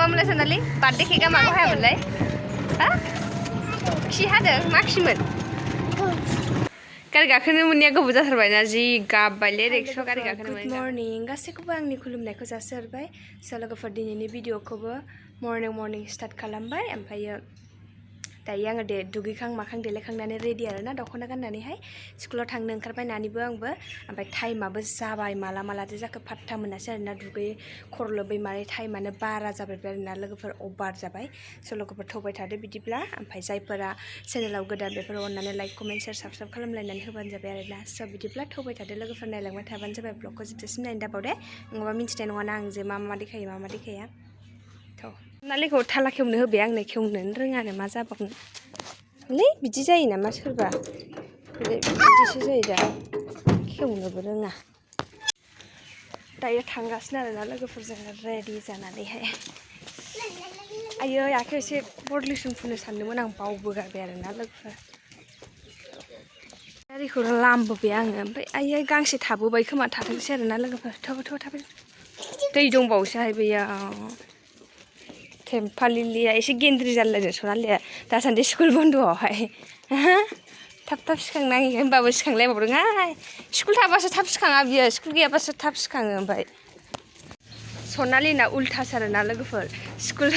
मामोनलाय सनालि birthday केकआ माखौ हायामोनलाय हा खि हादों मा खिमोन गारि गाखोनो मोननाया गोबाव जाथारबायना जि गाबबायलै रिक्सायाव गारि गाखोनो मोनै गुड मर्निं गासैखौबो आंनि खुलुमनायखौ जासिहरबाय लोगोफोर दिनैनि भिडिअखौबो मर्निं स्टार्ट खालामबाय ओमफ्रायो दायो आङो दुगैखां माखां देलायखांनानै रेडि आरोना दख'ना गाननानैहाय स्कुलाव थांनो ओंखारबाय नानिबो आंबो ओमफ्राय टाइमाबो जाबाय मालाथो जाखो फात्ता मोनासै आरोना दुगै खर' लोबै मारै टाइमानो बारा जाबाय आरोना लोगोफोर अभार जाबाय लोगोफोर थौबाय थादो बिदिब्ला ओमफ्राय जायफोरा चेनेलाव गोदान बेफोर अननानै लाइक कमेन्ट शेयार साबस्क्राइब खालामलायनानै होबानो जाबाय आरोना बिदिब्ला थौबाय थादो लोगोफोर नायलांबाय थाबानो जाबाय ब्लगखौ जोबजासिम नायनो दाबाव दे नङाबा मिन्थिनाय नङाना आं जे मा देखाया नालेखौ थाला खेवनो होबाय आंनो खेवनोनो रोङानो मा जाबावनो बिदि जायो नामा सोरबा बिदिसो जायो दा खेवनोबो रोङा दायो थांगासिनो आरोना लोगोफोरजों रेडि जानानैहाय आयै आखाइयाव एसे बडि लोसन फुननो सानदोंमोन आं बावबोगारबाय आरोना लोगोफोर गारिखौ लामबोबाय आङो ओमफ्राय आयै गांसे थाबोबाय खोमा थाथोंसै आरोना लोगोफोर थाबै दै दंबावोसोहाय बैयाव थेम्फालिलिया एसे गेन्द्रि जालायदों सनालिया दासान्दि स्कुल बन्द'आवहाय थाब सिखांनाङि होनबाबो सिखांलायबावदोंहाय स्कुल थाबासो थाब सिखाङा बियो स्कुल गैयाबासो थाब सिखाङो ओमफ्राय सनालिना उल्थासो आरोना लोगोफोर स्कुल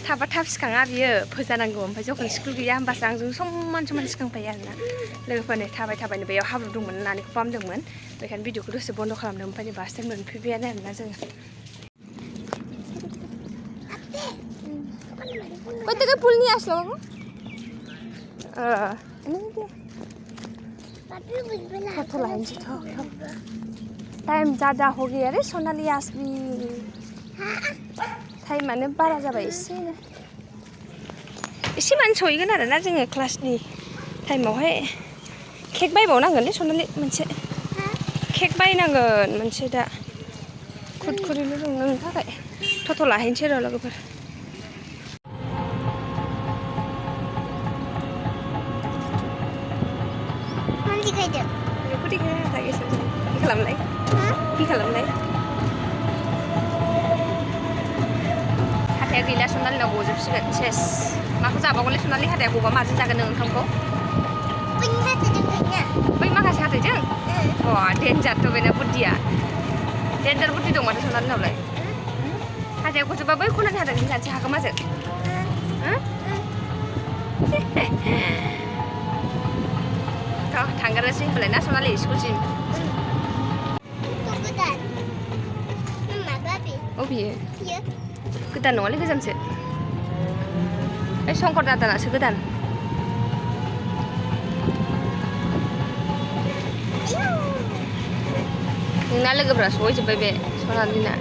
थाबा थाब सिखाङा बियो फोजानांगौ ओमफ्राय जखन स्कुल गैया होमबासो आंजों समान सिखांफायो आरोना लोगोफोरनो थाबायनो बेयाव हाब्रु दंमोन नानिखौ फाहामदोंमोन बेखायनो भिडिअखौ दसे बन्द' खालामदों ओमफ्राय नै बास टाइम मोनफैबायानो आरोना जोङो Kau pulni aslo aku? Ini dia. Tapi benar. Foto lain sih tuh. Time ज़्यादा हो गया रे सोनाली आसबी. Time माने बारा जाबाय एसे मान सहैगोन आरोना जोङो क्लासनि टाइमावहाय केक बायबावनांगोनलै सनालि मोनसे केक बायनांगोन मोनसे दा खुरखुरिल' दं नोंनि थाखाय थथ' लाहैनोसै र' लोगोफोर हाथाया गैला सनालिनाव गजोबसिगोन सेस माखौ जाबावगोनलै सनालि हाथाया गबा माजों जागोन नों ओंखामखौ बै माखासे हाथायजों डेन्जारथ' बेना बुद्धिया डेन्जार बुद्धि दं माथो सनालिनावलाय हाथाया गजोबा बै खनानि हाथायजों जानोसै हागोमाजों थांगारनोसै होनबालाय ना सनालि स्कुलसिम अबेयो गोदान नङालै गोजामसो शंकर दादानासो गोदान नोंना लोगोफ्रा सहैजोब्बाय बे सनालिना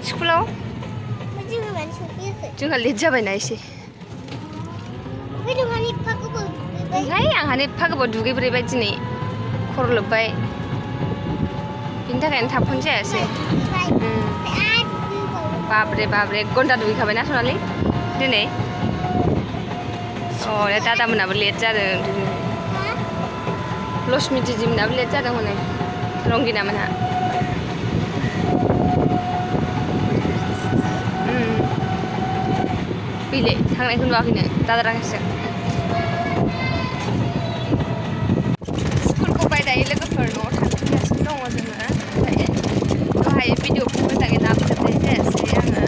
स्कुलाव जोंहा लेट जाबायना एसे आंहानो एफा गोबाव दुगैब्रेबाय दिनै खर' लोब्बाय बिनि थाखायनो थाबखौनो जायासै बाब्रे 1 घन्टा दुगैखाबायना सनालि दिनै दादा मोनाबो लेट जादों लक्ष्मी दिदि मोनाबो लेट जादों हनै रंगिना मोनहा फैले थांनायखौ नुवाखैनो दादा राखेसजों स्कुलखौ दायो लोगोफोर न'आव थांगासिनो दङ जोङो दहाय भिडिअखौ मोजाङै लाबोजोबनाय जायासै आङो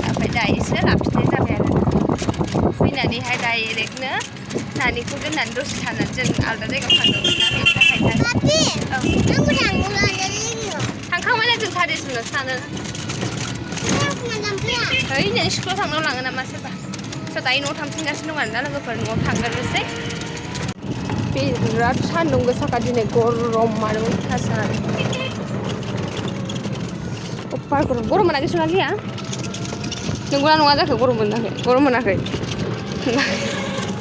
ओमफ्राय दायोसो लाबोफिननाय जाबाय आरो फैनानैहाय डाइरेक्टनो नानिखौ दोननानै दसे थानानै जों आलदा जायगायाव थांदोंमोन ना बेनि थांखांबायना जों 3:30 थाङो है नों स्कुलाव थांनायाव लाङो नामा सोरबा दायो न'आव थांफिनगासिनो दं आरोना लोगोफोर न'आव थांग्रोनोसै बिराद सान्दुं गोसाखा दिनै गरमानो अयथासार गरम मोनाखै सनालिया नंगौना नङा जाखो गरम मोनाखै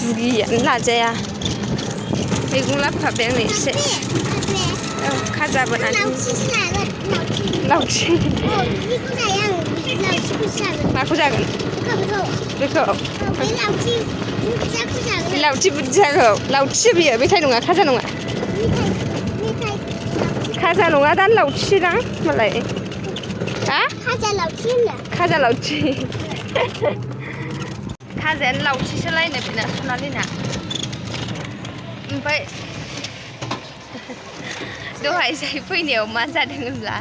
दुगैयानो लाजाया मैगं लाबोफाबाय आंनो एसे खाजाबोनानै लावथि माखौ जागोन बेखौ लावथि बुरजाखौ लावथिसो बियो मेथाइ नङा खाजा नङा खाजा नङा दा लावथिसो दां मालाय Ha? Kaja lauci. Kajaयानो lauciसो लायनो बिना सनालिना. ओमफ्राय दहाय जाय फैनायाव मा जादों होनब्ला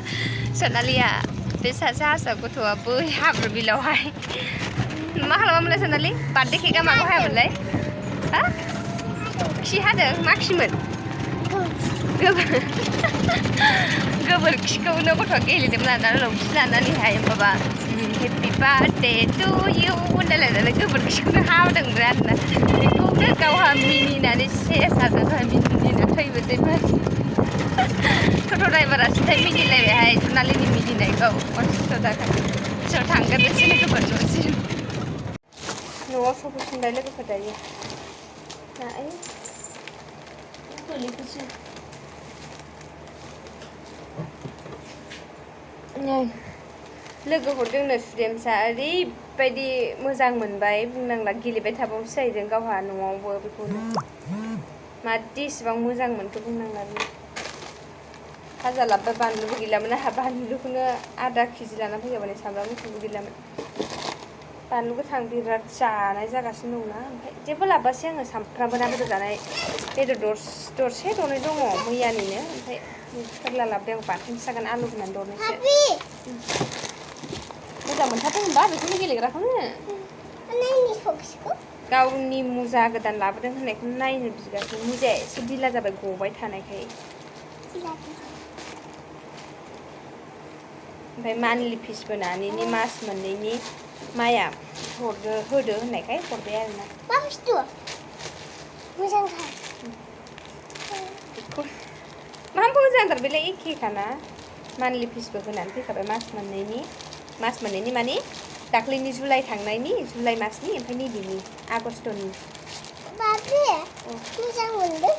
सनालिया बे सासे हारसा गथ'आ बै हाब्रु बिलावहाय मा खालामामोनलाय सनालि बार्थडे केकआ माखौ हायामोनलाय हा खि हादों मा खिमोन गोबोरखिखौनो गथ'आ गेलेदोंमोन आरोना लावथि लानानैहाय माबा हेपि बार्थडे टु इउ होनलायलायनानै गोबोरखिखौनो हादोंमोन आरोना बेखौनो गावहा मिनिनानै सेस आरोना मिनिना थैबोसैमोन टट' ड्राइभारा सिन्थाय मिनिलायबायहाय सनालिनि मिनिनायखौ खस्थ' जागोन सोर थांगोन बिसोरनो गोबोर न'सिम न'आव सफैफिनबाय लोगोफोर दायो गोलैखोसै नै लोगो हरदोंनो सुदेमसा ओरैबायदि मोजां मोनबाय बुंनांला गेलेबाय थाबावसो जाहैदों गावहा न'आवबो बेखौनो मादि इसेबां मोजां मोनखो बुंनांला भाजा लाबोबाय बानलुबो गैलामोन आंहा बानलुखौनो आधा केजि लाना फैखाबाय सामब्राम गुफुरबो गैलामोन बानलु गोथां बिराद जानाय जागासिनो दंना ओमफ्राय जेबो लाबोआसै आङो सामफ्रामबो ना बेदर जानाय बेदर दरसे दरनै दङ मैयानिनो ओमफ्राय फोरला लाबोदों आं बाथोनसो जागोन आलु होनानै दरनोसै मोजां मोनथारदों होनबा बेखौनो गेलेग्राखौनो गावनि मुजा गोदान लाबोदों होननायखौ नायनो बिगासिनो मुजाया एसे ढिला जाबाय गबाय थानायखाय ओमफ्राय मान्थलि फिस बोनानैनि मास मोननैनि माया होदो होननायखाय हरबाय आरोना मा बुस्थु मोजांथार मा मोजांथार बेलाय एखेखाना मान्थलि फिसबो होनानै फैखाबाय मास मोननैनि माने दाख्लैनि जुलाइ थांनायनि जुलाइ मासनि ओमफ्राय नैबेनि आगस्ट'नि बाबरे मोजां मोनदों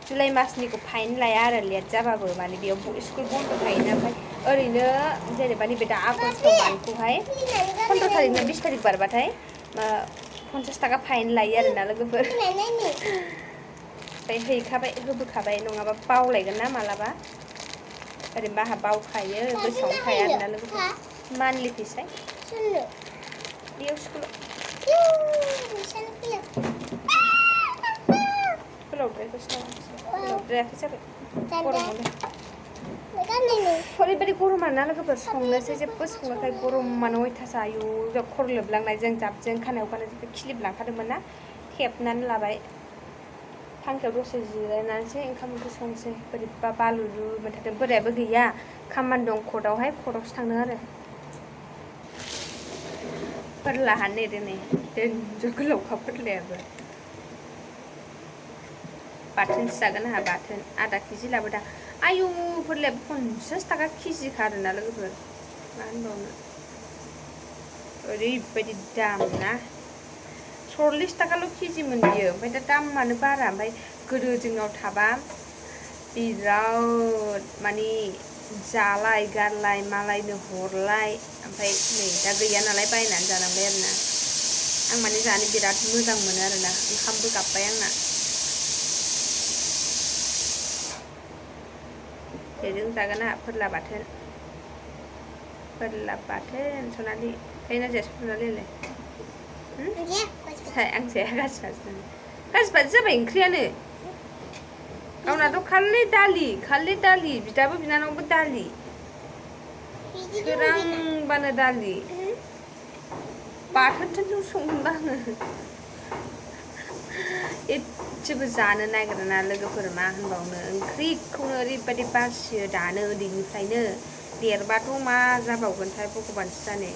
जुलाइ मासनिखौ फाइन लाया आरो लेट जाबाबो माने बेयाव स्कुल बन्द थायोना ओमफ्राय ओरैनो जेनेबा नैबे दा आगस्ट' मान्थखौहाय 15 तारिखनिफ्राय 20 तारिख बारबाथाय 50 थाखा फाइन लायो आरोना लोगोफोर ओमफ्राय होबोखाबाय नङाबा बावलायगोन ना मालाबा ओरैनोबा आंहा बावखायो गोसोआवनो थाया आरोना लोगोफोर मान्थलि फिसहाय बेयाव स्कुलाव फोलावद्रायाखै जाबाय ओरैबायदि गरमाना लोगोफोर संनोसै जेबो सङाखै गरमानो अयथासार आयु खर' लोबलांनायजों जाबजों खानायाव गाननायजों खिलिबलांखादोंमोन ना खेबनानै लाबाय फांखायाव दसे जिरायनानैसो ओंखाम ओंख्रि संसै बोरैबा बालुलु मोनथारदों बोरायाबो गैया खामानि दं कर्टआवसो थांदों आरो फोरलाहानो नेदों नै देन्जार गोलावखा फोरलायाबो बाथोनसो जागोन आंहा बाथोन आधा केजि लाबोदां आयु फोरलाया 50 थाखा केजिखा आरोना लोगोफोर मा होनबावनो ओरैबायदि दाम ना 40 थाखाल' केजिमोन बियो ओमफ्राय दा दामानो बारा ओमफ्राय गोदो जोंनाव थाबा बिराद माने जालाय गारलाय मालायनो हरलाय ओमफ्राय नै दा गैया नालाय बायनानै जानांबाय आरोना आं माने जानो बिराद मोजां मोनो आरोना ओंखामबो गाबबाय आंना बेजों जागोन आंहा फोरला बाथोन सनालि जायोना जाया सनालियालाय आं जाया गासिबासो जाबाय ओंख्रियानो गावनाथ' खालि दालि बिदाबो बिनानावबो दालि सोरांबानो दालि बाथोनजों संगोनबा आङो एसेबो जानो नागिरा ना लोगोफोर मा होनबावनो ओंख्रिखौनो ओरैबायदि बासियो दानो उन्दैनिफ्रायनो देरबाथ' मा जाबावगोनथाय भगबानसो जाने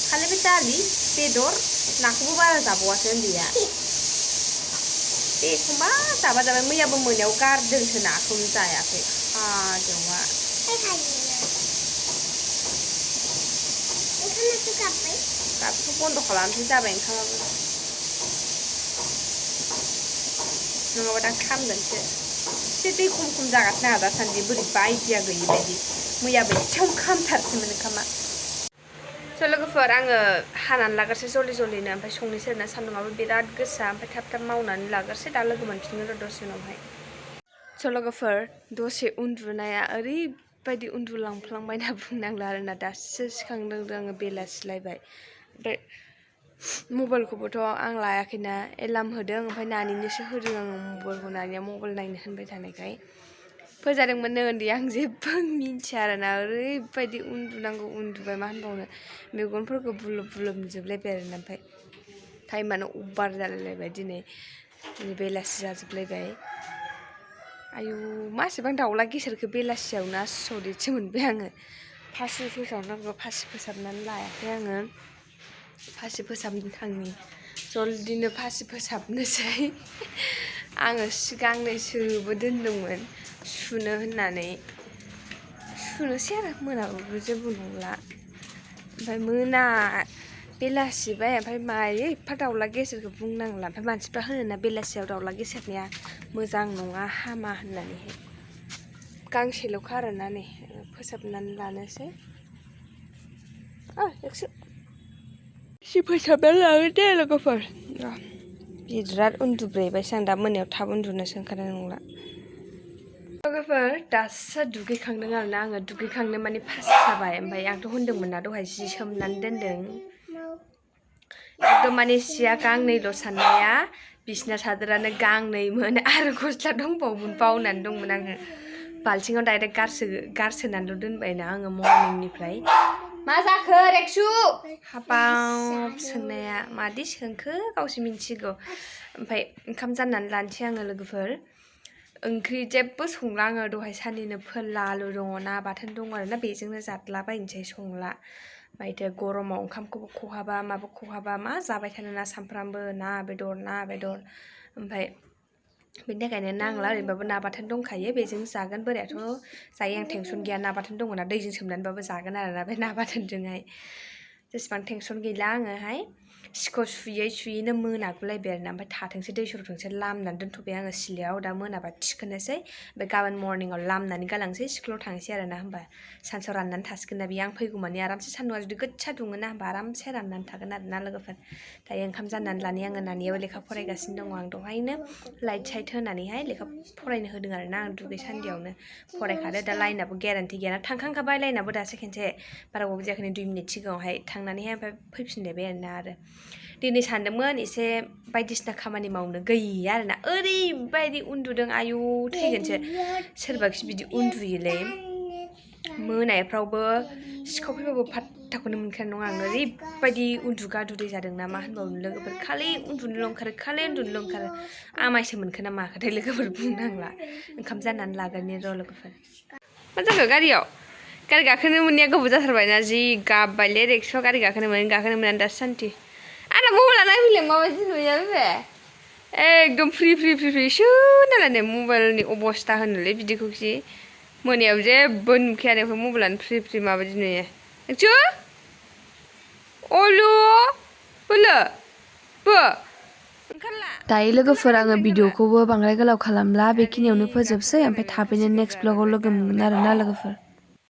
खालि बे दालि बेदर नाखौबो बारा जाबावासो उन्दैया एखमबा जाबाय मैयाबो मोनायाव गारदोंसो नाखौनो जायाखै खाजौआ गाबखौ बन्द' खालामसै जाबाय ओंखामाबो नङाबा दा खामगोनसो एसे दै खम जागासिनो आंहा दासान्दि बोरैबा आइडिया गैयि बायदि मैयाबो एसेयावनो खामथारसैमोन ओंखामा स' लोगोफोर आङो हानानै लाग्रोसै जल्दिनो ओमफ्राय संनोसै आरोना सान्दुङाबो बिराद गोसा ओमफ्राय थाब मावनानै लाग्रोसै दा लोगो मोनफिनगोन र' दसे उनावहाय स' लोगोफोर दसे उन्दुनाया ओरै ओरैबायदि उन्दुलांफ्लांबाय होनना बुंनांला आरोना दासो सिखांदों आङो बेलासिलायबाय ओमफ्राय मबाइलखौबोथ' आं लायाखैना एलार्म होदों ओमफ्राय नानिनोसो होदों आङो मबाइलखौ नानिया मबाइल नायनो होनबाय थानायखाय फोजादोंमोननो उन्दै आं जेबो मिन्थिया आरोना ओरैबायदि उन्दुनांगौ उन्दुबाय मा होनबावनो मेगनफोरखौ बुलब बुलब नुजोबलायबाय आरोना ओमफ्राय टाइमानो अभार जालायलायबाय दिनै बेलासि जाजोबलायबाय आयु मासेबां दाउला गेसेरखौ बेलासियावनो आसरितसो मोनबाय आङो फासि फोसाबनांगौ फासि फोसाबनानै लायाखै आङो फासि फोसाबनो थांनि जल्दिनो फासि फोसाबनोसै आङो सिगांनैसोबो दोनदोंमोन सुनो होननानै सुनोसै आरो मोनाबाबो जेबो नंला ओमफ्राय बेलासिबाय ओमफ्राय मायो एफा दाउला गेसेरखौ बुंनांला ओमफ्राय मानसिफ्रा होनोना बेलासियाव दाउला गेसेरनाया मोजां नङा हामा होननानैहाय गांसेल'खा आरोना नै फोसाबनानै लानोसै एसे फोसाबनानै लागोन दे लोगोफोर बिराद उन्दुब्रेबायसो आं दा मोनायाव थाब उन्दुनोसो ओंखारनाय नंला लोगोफोर दासो दुगैखांदों आरोना आङो दुगैखांनो माने फासि जाबाय ओमफ्राय आंथ' होनदोंमोन ना दहाय जि सोमनानै दोनदों एकदम माने सिया गांनैल' साननाया बिसना सादोरानो गांनैमोन आरो गस्ला दंबावोमोन बावनानै दंमोन आङो बाल्थिङाव डाइरेक्ट गारसोनानैल' दोनबायना आङो मर्निंनिफ्राय मा जाखो रेक्सु हाबाब सोंनाया मादि सोंखो गावसो मिन्थिगौ ओमफ्राय ओंखाम जाननानै लानोसै आङो लोगोफोर ओंख्रि जेबो संला आङो दहाय साननिनो फोरला आलु दङ ना बाथोन दङ आरोना बेजोंनो जाद्लाबायनोसै संला मायथो गरमाव ओंखामखौबो खहाबा माबो खहाबा मा जाबाय थानो ना सामफ्रामबो ना बेदर ओमफ्राय बेनि थाखायनो नांला ओरैनोबाबो ना बाथोन दंखायो बेजों जागोन बोरायाथ' जायो आं टेनसन गैया ना बाथोन दङ ना दैजों सोमनानैबाबो जागोन आरोना बे ना बाथोनजोंहाय जेसेबां टेनसन गैला आङोहाय सिखौ सुयैनो मोनागुलायबाय आरोना ओमफ्य थाथोंसै दै सरथोंसै लामनानै दोनथ'बाय आङो सिलायाव दा मोनाबा थिखोनोसै ओमफ्राय गाबोन मर्निंआव लामनानै गालांसै स्कुलाव थांसै आरोना होमबा सानसेयाव राननानै थासिगोन ना बेयो आं फैगौ मानि आरामसे सान्दुंआ जुदि गोसा दुङोना होमबा आरामसे राननानै थागोन आरोना लोगोफोर दायो ओंखाम जाननानै लानि आङो नानियाबो लेखा फरायगासिनो दङ आं दहायनो लाइट साइट होनानैहाय लेखा फरायनो होदों आरोना आं दुगैसान्दियावनो फरायखादो दा लाइनाबो गेरेन्टि गैयाना थांखांखाबाय लाइनाबो दासो खेनसे बारा गोबाव जायाखै 2 मिनिट सिगाङावहाय थांनानैहाय ओमफ्राय फैफिनलायबाय आरोना आरो दिनै सानदोंमोन एसे बायदिसिना खामानि मावनो गैया आरोना ओरैबायदि उन्दुदों आयु थैगोनसो सोरबाखि बिदि उन्दुयोलै मोनाफ्रावबो सिखाव फैबाबो फात्ताखौनो मोनखानाय नङा आं ओरैबायदि उन्दुगा दुदै जादों ना मा होनबावनो लोगोफोर खालि उन्दुनोल' ओंखारो आमायसो मोनखो ना माखोथाय लोगोफोर बुंनांला ओंखाम जाननानै लागोननि र' लोगोफोर मा जाखो गारि गाखोनो मोननाया गोबाव जाथारबायना जि गाबबायलै रेक्स'आ गारि गाखोनो मोननानै दासो सान्थि आंना मबाइला नायफैलाय माबायदि नुयो बे एकदम फ्रि सो नालाय मबाइलनि अबस्था होनोलै बिदिखौखि मोनायाव जेबो नुखायानो ओमफ्राय मबाइलानो फ्रि माबायदि नुयो रेक्सु अनु बोलो बो ओंखारला दायो लोगोफोर आङो भिडिअखौबो बांद्राय गोलाव खालामला बेखिनियावनो फोजोबसै ओमफ्राय थाबैनो नेक्स्ट ब्लगाव लोगो मोनगोन आरोना लोगोफोर